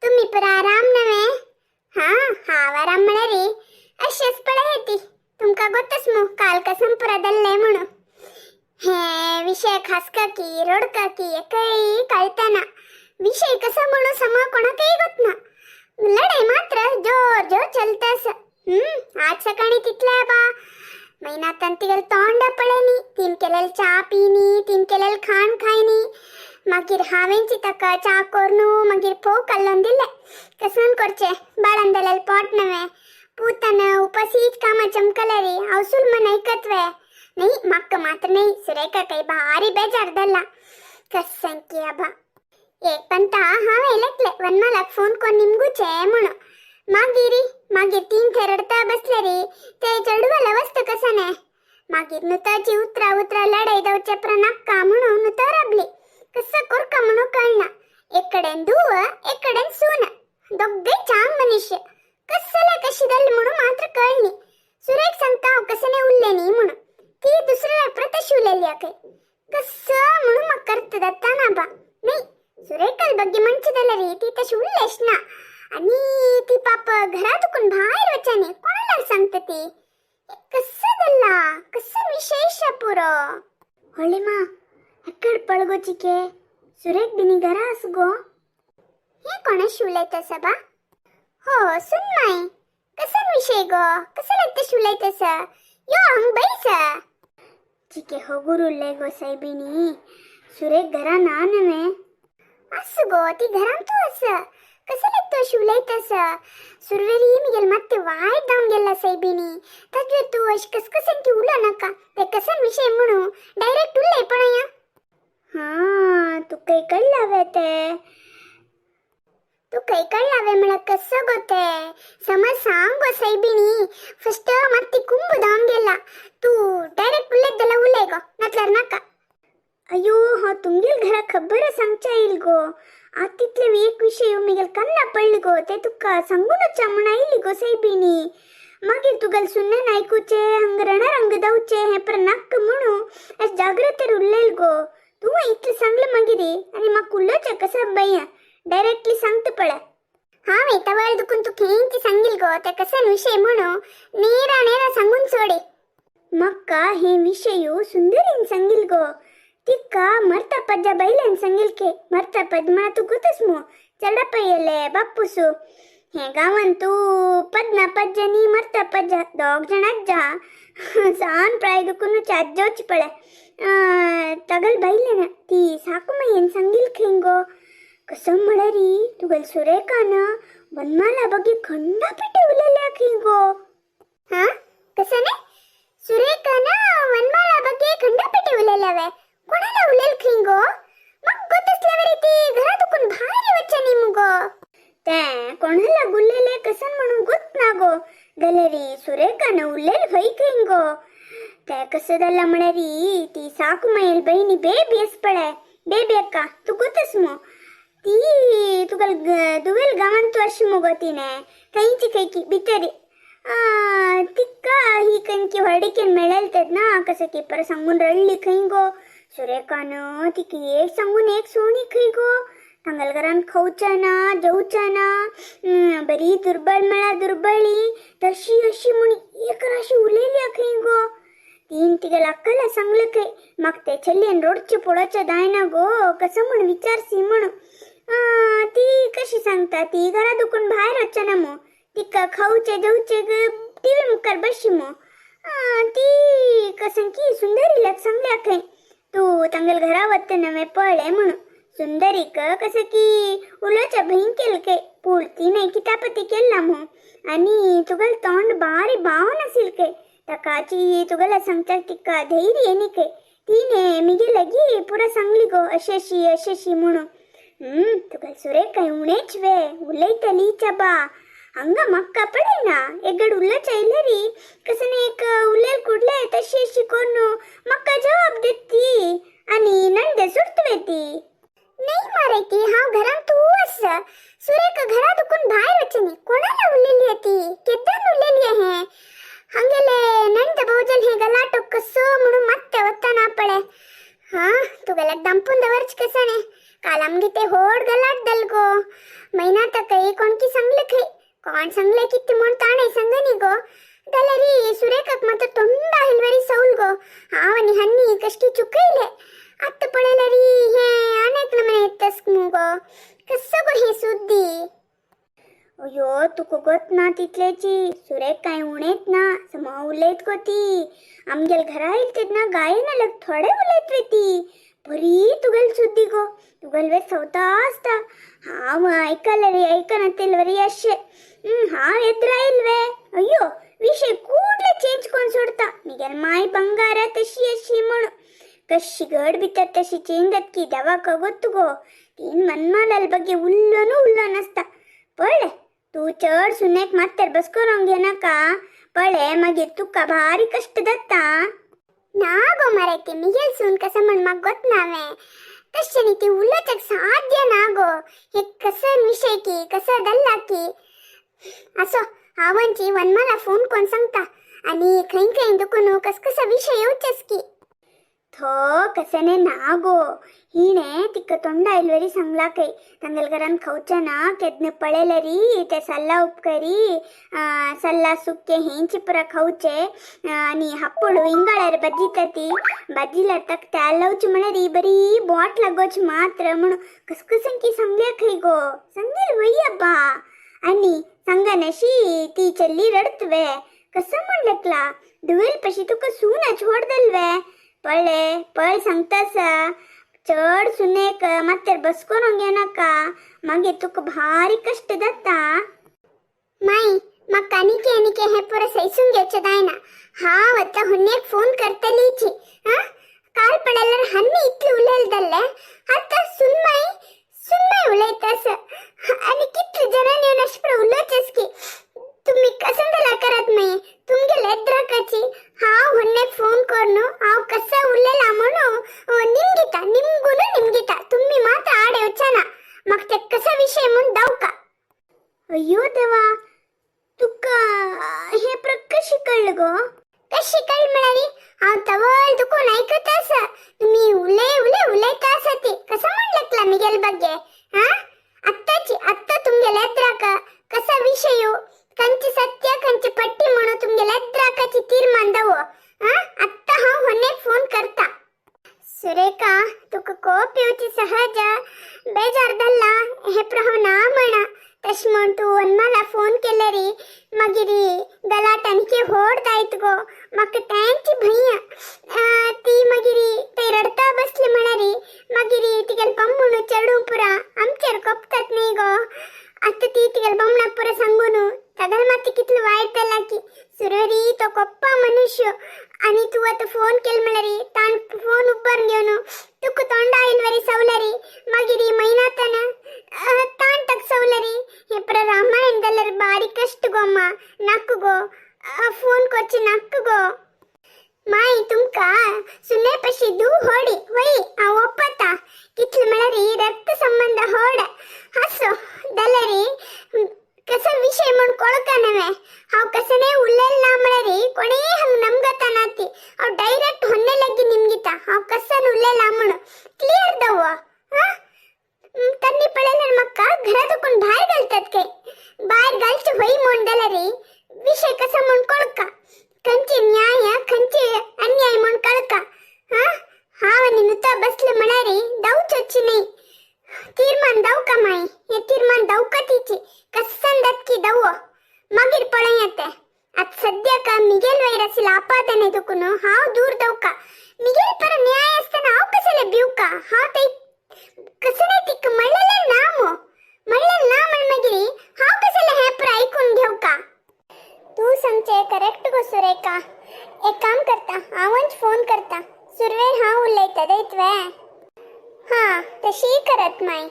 तुम्ही पुरा आराम नव्हे? हा हाव आराम म्हळ्यारी अशेच पळय ती तुमका गोतच मू काल कसम पुरा दल्ले म्हणून. हे विषय खासका की रडका की एकही कळताना विषय कसं म्हणू समा कोणाकही गोत ना. लढाई मात्र जोर जोर चलतस. आज सकाळी तिथल्या बा महिना तिगल तोंड पळेनी, तीन केलेल चा पिनी, तीन केलेल खाण खायनी. मागीर हांवेंची ताका चा कोरनू मागीर फोव कल्लोन दिले. कसन करचे बाळान दिलेल पोट नव्हे पूतन उपासीच कामा चमकले रे अवसूल मन ऐकतवे नाही. मक्क मात्र नाही सुरेखा काही भारी बेजार दल्ला कसंकी अबा. एक पंता हांवें लेखले वनमालाक फोन कोण निमगुचे म्हणून. मागीर मागीर तीन थंय रडता बसले रे ते चेडवाला वस्त कसं ने. मागीर नुताची उतरा उतरा लढाई जावचे प्र नाक्का म्हणून नुता राबली. कसं कोरका म्हणून कळना. एक कडेन धुव एक कडेन सून दोग्गे चांग मनुष्य कसले कशी दल्ली म्हणून मात्र कळनी. सुरेख सांगता हांव कसं नाही उरले न्ही म्हणून, ती दुसऱ्या प्रतशी उलयली खंय. कसं म्हणून मग करत दत्ता ना बा. नाही सुरेखाल ಬಗ್ಗೆ म्हणचे रे ती तशी उरलेश ना. आणि ती पाप घरातून बाहेर वचाने कोणाला सांगते ती. कसं दल्ला कसं विशेष पुरो. ಹೊಳ್ಳಿಮಾ ಎಕ್ಕಡ್ ಪಳಗೋಚಿಕೆ सुरेख बिनी घरा आस गो. हे कोणाशी उलयतस बा? हो सुनमाई कसन विषय गो, कसं लागतं उलयतस? यो हंग बैस. चिके होगूर उरले गो सायबिणी, सुरेख घरा ना नव्हे? असं गो ती घरान तू असं कसं लागतं अशी उलयतस? सुरवेरी मिगेल ಮತ್ತೆ वायट जावन गेला सायबिणी. ताजेर तूं अशी कसकसन की उलो नाका. ते कसन विषय म्हणू डायरेक्ट उलय पळया. हा तुका कळलावे ते? तू ಕೈ ಕಳ್ಳಾವೆ म्हಳ कसं गो ते समज सांग गो सायबिणी. फस्ट ಮತ್ತೆ कुंबು दावंगेला तू डायरेक्ट उलयतला उलय गो, नातल्यार नाका. अय्यो हांव तुमगेल घरा खबर सांगच्या येईल गो. आत तितले एक विषय मिगेल कन्ना पडली गो, ते तुका सांगूनच म्हण आयली गो सायबिणी. मागीर तुगेल सुन्नेन आयकुचे हंग रणरंग जावचे हें पर नाक्क म्हणू अशें जाग्रतेर उरलेल गो. तूं इतलें सांगलें मागीर आनी म्हाका उलोवचें कसं बया डायरेक्टली सांगता पळय. हांव येता दुखून तू खेंची सांगील गो ते कसन विषय म्हणू नेरा नेरा सांगून सोडे. म्हाका हे विषय सुंदरीन सांगील गो. तिका मरता पज्जा बैल्यान सांगील के. मरता पद म्हणा तूं गोतच मू चेडा येले बाप्पुसू. हे गांवान तूं पदना पज्जा नी मरता पज्जा दोग जाणांक जा सान प्राय दुखून आज्जोच पळय तगल बैले ना ती साकुमयेन सांगील खंय गो. कसं म्हळ्यारी तुगेल सुरेखान वनमाला बगी खंडापिटे उलयल्या खंय गो. हा कसं ने सुरेखान वनमाला ಬಗ್ಗೆ खंडापिटे उलयल्यावे? कोणाला उलयल खंय गो? मग गोत असल्यावर ती घरातून भायर वच्चे न्ही मुगो. ते कोणाला गुल्लेले कसन म्हणून गोत ना गो. गलेरी सुरेखान उलयल हय खंय गो. ते कसं जालां म्हळ्यारी ती साकुमायल बहिणी बेबी आस पळय, बेबी अक्का तूं गोतच मू. ती तुगेल दुवेल गांवांत तूं अशी मुगो तिणे थंयची खंय भितरी तिका ही खंयकी व्हडीकेन मेळेल तेन्ना कसं की परत सांगून रडली खंय गो. सुरेखान तिका एक सांगून एक सोणी खंय गो. तांगेल्या घरान खावचें ना जेवचें ना, बरी दुर्बळ म्हळ्यार दुर्बळी तशी अशी म्हूण एक राशी उलयली खंय गो. तीन तिगेल्या अक्काला सांगलें खंय. म्हाका ते चलयेन रोडचें पळोवचें जायना गो, कसं म्हूण विचारसी म्हणून. ती कशी सांगता ती घरा दुखून भायर वचना ना मू, तिका खावचे जेवचे टीव्ही मुखार बशी मू. ती कसं की सुंदरीलाक सांगल्या खंय तूं तांगेल्या घरा वता नव्हे पळय म्हणून. सुंदरीक कसं की उलोवच्या भंय केल खंय, पूण तिणें कितापती केला मू. आनी तुगेलें तोंड बारी बावन आशिल्लें खंय. ताकाची तुगेल्या सांगच्याक तिका धैर्य येनी खंय. तिणें मिगे लागीं पुरा सांगली गो अशी अशी अशी अशी म्हणून. तुगेलें सुरेखा उणेच वे उलयतली बा. हांगा म्हाका पळय ना एगड उलोवचें आयल्यारी कसं एक उलयल कुडले तशी अशी करून म्हाका जवाब देत ती आनी नंद सुटवे ती. नाही मारायती हांव घरान तूं आस सुरेखा घरा दुखून भायर वचनी. कोणाला उलयली ती? केद्दान उलयली हे हांगेले नंद भोजन हे गलाटो कसो म्हणून मात्ते वता ना पळे. हा तुगेल्याक दांपून दवरच कसं ने. काल आमगे ते होड गलाट दल गो. मैना तर कोण की सांगले खंय, कोण सांगले किती म्हण ताणें सांगनी गो. जाल्यार सुरेखाक मात्र तोंडा हिलवरी सौल गो. हांव आनी हन्नी कश्टी चुकयले. आत्तां पळयल्यार हे आनेक नमने येतस मुगो. कसो गो हे सुद्दी? अयो, तुका गोत ना तितल्याची. सुरेख काय उणेत ना, समा उलयत गो ती. आमगेल घरा येयल तेन्ना गायन लग थोडे उलयत वे ती. बरी तुगेल सुद्दी गो, तुगेल वे सवता आसता. हांव आयकले रे, आयकना तेलवरी अशें. हांव येद्रायल वे. अय्यो, विशय कुडले चेंज कोण सोडता. मिगेल माय बंगारा तशी अशी म्हण कशी गड भितर तशी चेंज जातकी देवाक गोत्तु गो. तीन मन्मालाल ಬಗ್ಗೆ उल्लोನು उल्लो नासता. पळय, तूं चड सुनेक मात्तर बस करून घेनाका. पळे, मागीर तुका भारी कष्ट जाता. ना गो माराय, ती मिगेल सून कसं म्हण म्हाका गोत नावे. तशें न्ही, ती उलोवच्याक साध्य ना गो. हे कसं विशय की कसं दल्ला की. असो हांवांची वनमाला फोन कोण सांगता आणि खंय खंय दुखून कस कसा विशय येवचेच की. थो कसने ना गो, हिणे तिका तोंडा इल्वरी सांगला खंय, तांगेल घरान खावचे ना. केदने पळयले ते सल्ला उपकरी सल्ला सुके हेंची पुरा खावचे आणि हप्पड इंगाळ्यार बज्जी ती भाजीला तक त्या लावची म्हळ्यार बरी बोट लागोची मात्र म्हणून कसकसन की सांगल्या खंय गो. सांगेल वय अब्बा. आणि सांगनशी ती चल्ली रडतवे. कसं म्हणलकला धुवेल पशी तुका सून छोड दलवे. पळे पळ, सांगतास, चड सुनेक मात्तर बसकोन घेनाका, मागीर तुका भारी कष्ट जाता. माई, म्हाका आनीके आनीके हें पुरो सैसून घेवचें जायना. हांव आतां हुन्नेक फोन करतलीची. हा, काल पळयल्यार हन्नी इतली उलयल जाल्ले, आतां सुनमाई सुनमाई उलयतास. आनी कितले जणांनी येवन अशें पुरो उलोवचेच की तुमी कसं जाल्यार करात. मागीर तुमगेले एद्राकाची. हांव हुन्नेक फोन करून हांव कसं उलयला म्हणून निमगिता, निमगून निमगिता. तुम्ही मात्र आड येवचे ना. म्हाका ते कसा विशय म्हूण दावका. अय्यो देवा, तुका हे प्र कशी कळलं गो? कशी कळलं म्हळ्यार हांव तवळ दुखून आयकत आसा. तुम्ही उलय उलय उलयता आसा ती. कसं म्हणलकला मिगेल ಬಗ್ಗೆ? हा, आत्ताची आत्ता तुमगेले एद्राक कसा विशय, खंयची सत्य खंयची पट्टी म्हणून तुमगेले एद्राकाची तीर्मान दवो. हा, आत्ता हांव होन्नेक फोन करता. सुरेखा, तुका कोप येवची सहज. बेजार जाल्ला हे प्र हांव ना म्हणा. तशें म्हण तूं वनमाला फोन केल्यारी मागीर गलाट आनीक व्हड जायत गो. म्हाका तेंची भंय. ती मागीर ते रडता बसली म्हळ्यार मागीर तिगेले बम्मूण चेडूं पुरा आमचेर कोपतात न्ही गो. आतां ती तिगेले बमणाक पुरा सांगून तागेले मात कितलो वायट जाला की. सुररी तो कोप्पा मनुष्य. आणि तूं आतां फोन केल म्हळ्यार ताण फोन उब्बर घेवन तुका तोंडा आयलवरी सवलरी. मागीर मैनातन ताण तक सवलरी. हे प्र रामायण जाल्यार बारी कष्ट गो अम्मा. नाक गो, फोन करचे नाक गो. माई, तुमका सुने पशी दू होडी वय हांव ओपता. कितले म्हळ्यार रक्त संबंध होड हासो जाल्यार कसो विशय म्हूण कळका नवे. हांव कसने उलयल ना म्हळ्यार कोणेय हांग नमगता ना ती. हांव डायरेक्ट होन्ने लगी निमगिता. हांव कसन उलयला म्हणून क्लियर दवो. हा, त्यांनी पळयल्यार म्हाका घरा दुखून भायर घालतात काय. भायर घालचे होय म्हूण जाल्यार विशय कसा म्हूण कळका, खंयचे न्याय खंयचे अन्याय म्हूण कळका. हा, हांव आनी नुता बसले म्हळ्यार दावचोची न्ही. तीर्मान दावका माई, हे तीर्मान दावका. तिची कसन दातकी दावो, मागीर पळया ते. आत सद्याक मिगेल वयर आशिल्ले आपादने दुखून हांव दूर दवका. मिगेल पर न्याय आसतना हांव कसले भिवका? हांव ते कसं नाही तिक म्हणलेलं ना मो म्हणलेलं ना म्हण मागीर हांव कसले हें पुरो आयकून घेवका? तूं सांगचें करेक्ट गो सुरेखा. एक काम करता, हांवच फोन करता. सुरवेर हांव उलयता, देतवे. हां, तशी करत माई.